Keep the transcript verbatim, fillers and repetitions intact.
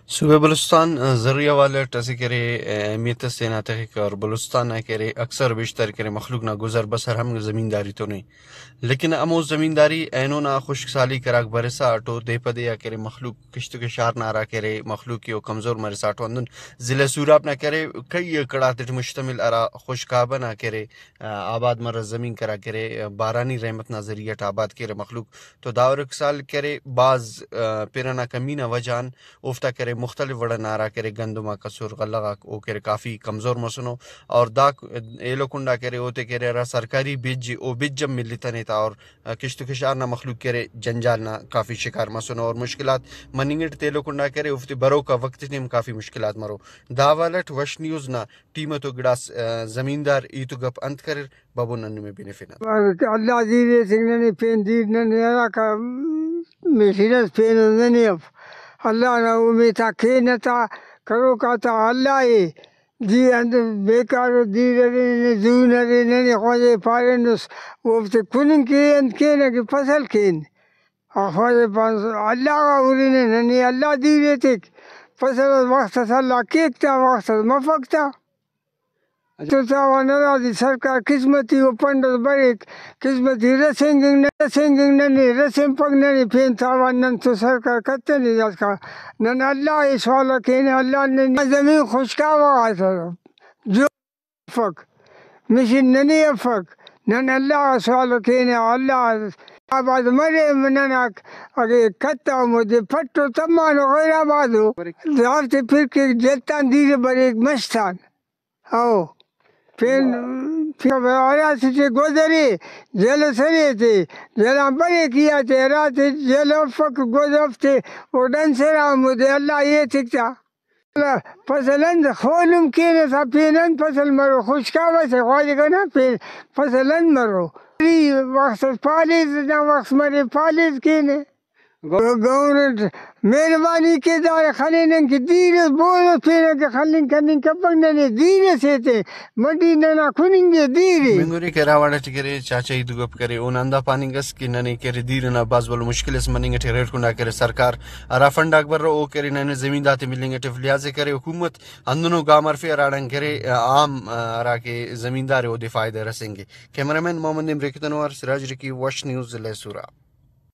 صوبہ بلوچستان، آ، زرعی حوالہ اٹ اسہ کہ ارے، آ، اہمیت اس تینا تخک اور بلوچستان نا کہ ارے اکثر و بیشتر کہ ارے مخلوق نا گزر بسر ہم زمینداری تون ءِ۔ لیکن ہمو زمینداری اینو نا خشک سالی کراک برسا اٹو دے پہ دے آ کہ ارے مخلوق کشت و کشار نا ہرا کہ ارے مخلوق ءِ او کمزور مرسا اٹو ہندن ضلع سوراب نا کہ ارے کئی ایکڑ آتیٹ مشتمل ہرا خشک آبہ نا کہ ارے، آ، آباد مرس زمین کرا کہ ارے، آ، بارانی رحمت نا ذریعہ اٹ آباد کیرہ مخلوق۔ تو دا ہرک سال کہ ارے بھاز، آ، پن ئنا کمی نا وجہ آن اوفتا کہ ارے مختلف وڑ ئنا ہرا کہ ارے گندم آک ئسر، غلہ غاک او کہ ارے کافی کمزور مسنو، اور دا ایلو کنڈا کہ ارے اوتے کہ ارے ہرا سرکاری بج ءِ او بج ہم ملتنے تا، اور کشت و کشار نا مخلوق کہ ارے جنجال نا کافی شکار مسنو اور مشکلات مننگ اٹ تے ایلو کنڈا کہ ارے اوفتے بروکا وخت ٹی ہم کافی مشکلات مرو۔ دا حوالہ اٹ وش نیوز نا ٹیم اتو گڑاس، آ، زمیندار ہیت و گپ انت کریر، بابو نن نمے بنفنہ۔ اللہ دیر ایتک ننے، پین دیر ننے ہراکا مشینس پین ننے اف۔ اللہ نا امیت آ کینہ تا، کروک آتا اللہ ءِ۔ دی انت بیکار ءُ دیر ارے، ننے زون ارے، ننے خواجہ پارینس، اوفتے کننگ کے انت کینہ کہ فصل کین۔ آ خواجہ پانس اللہ غا ہرنہ، ننے اللہ دیر ایتک۔ فصل اس وخت اس اللہ کیک تا، وخت اس مفک تا۔ تو تاوان ہرا دے سرکار قسمتی او پنڈ اس بریک، قسمتی رسینگنگ نہ رسینگنگ ننے رسینفک، ننے پین تاوان نن تو سرکار کتنے داسکا۔ نن اللہ ءِ سوال کینہ، اللہ ننے زمین خشکاوہ غا جو افک، مشین ننے افک، نن اللہ ءِ سوال کینہ، اللہ آباد مرے ننا۔ اگہ کتہ ہمودے پٹ و تمانو غیر آبادو، دافتے پھر کہ جلتان دیر بریک مش تان۔ او پین، پین ہراسے ٹی گوزرے، جل سرے تے، جلان بریک ای آتے ہراتے جل افک گوز افتے، او ڈن سرا ہمودے اللہ ایتک تا۔ فصل انت خولم کینہ تا، پین انت فصل مرو، خشکاوہ سے خواجہ کنا پین فصل انت مرو۔ وخت اس پالیز نا وخت مرے، پالیز کینہ۔ گو-، گورنمنٹ مہربانی کے داڑے خلینن کہ دیر اس بور اس پینہ کہ خلنگ کننگ کپک، ننے دیر اس ایتے مڈی ننا کننگ ءِ دیر ءِ۔ مینگوری کہ ہرا وڑ اٹی کرے چاچا ہیت و گپ کرے، اونا ہندا پاننگ ئس کہ ننے کرے دیر ئنا بھاز بھلو مشکل اس مننگ اٹی ریٹ کنڈا کرے سرکار ہرا فنڈ آک برو او کرے ننے زمیندار تے ملنگ اٹی اف، لہٰذا کرے حکومت ہندنو گام ہرفے ہراڑان کرے عام ہرا کہ زمیندار ءِ اودے فائدہ رسینگے۔ کیمرہ مین محمد نمر ئکتنوار، سراج رکی، وش نیوز، ضلع سوراب۔